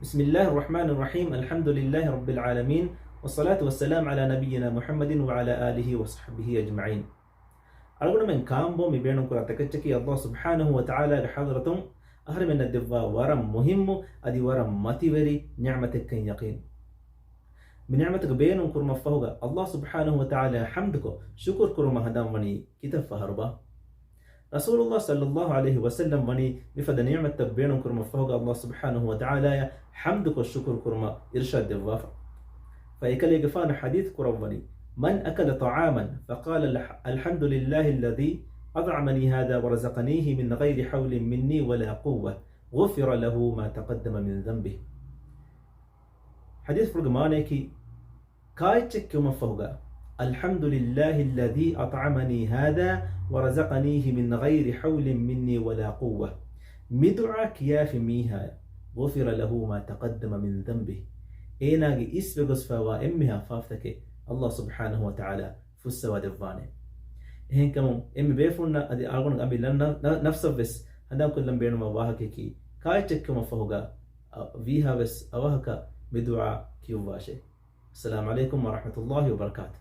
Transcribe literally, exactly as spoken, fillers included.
بسم الله الرحمن الرحيم. الحمد لله رب العالمين. والصلاة والسلام على نبينا محمد وعلى آله وصحبه أجمعين. އަޅުގަނޑުމެން ކާންބޯ މި ބޭނުންކުރާ ތަކެއްޗަކީ ﷲ ސުބްޙާނަހޫ ވަތަޢާލާގެ ޙަޟްރަތުން އަހަރެމެންނަށް ދެއްވާ ވަރަށް މުހިއްމު އަދި ވަރަށް މަތިވެރި ނިޢުމަތެއްކަން ޔަޤީން. މި ނިޢުމަތުގެ ބޭނުން ކުރުމަށްފަހުގަ ﷲ ސުބްޙާނަހޫ ވަތަޢާލާ ޙަމްދުކޮށް ޝުކުރު ކުރުމަށް ހަނދާންވަނީ ކިތައް ފަހަރުބާ؟ ރަސޫލުﷲ ޞައްލައްލާހު ޢަލައިހި ވަސައްލަމް ވަނީ މިފަދަ ނިޢުމަތްތައް ބޭނުންކުރުމަށްފަހުގަ ﷲ ސުބްޙާނަހޫ ވަތަޢާލާއަށް ޙަމްދުކޮށް ޝުކުރު ކުރުމަށް އިރުޝާދު ދެއްވާފަ. ފައިކަލޭގެފާނު ޙަދީޘް ކުރައްވަނީ، من أكل طعاما فقال الح-، الحمد لله الذي أطعمني هذا ورزقنيه من غير حول مني ولا قوة غفر له ما تقدم من ذنبه. ޙަދީޘްފުޅުގެ މާނަޔަކީ، ކާއެއްޗެއް ކެއުމަށްފަހުގަ، الحمد لله الذي أطعمني هذا ورزقنيه من غير حول مني ولا قوة، މި ދުޢާ ކިޔާފި މީހާޔަށް، غفر له ما تقدم من ذنبه، އޭނާގެ އިސްވެގޮސްފައިވާ އެންމެހާ ފާފަތަކެއް ﷲ ސުބްޙާނަހޫ ވަތަޢާލާ ފުއްސަވާ ދެއްވާނެ. އެހެންކަމުން އެންމެ ބޭފުޅުންނަށް އަދި އަޅުގަނޑު އަމިއްލަ ނަ-، ނަ-، ނަފްސަށްވެސް ހަނދާންކޮށްލަން ބޭނުންވާ ވާހަކަޔަކީ، ކާއެއްޗެއް ކެއުމަށްފަހުގަ، އަ، ވީހާވެސް އަވަހަކަށް މި ދުޢާ ކިޔުއްވާށޭ. السلام عليكم ورحمة الله وبركاته.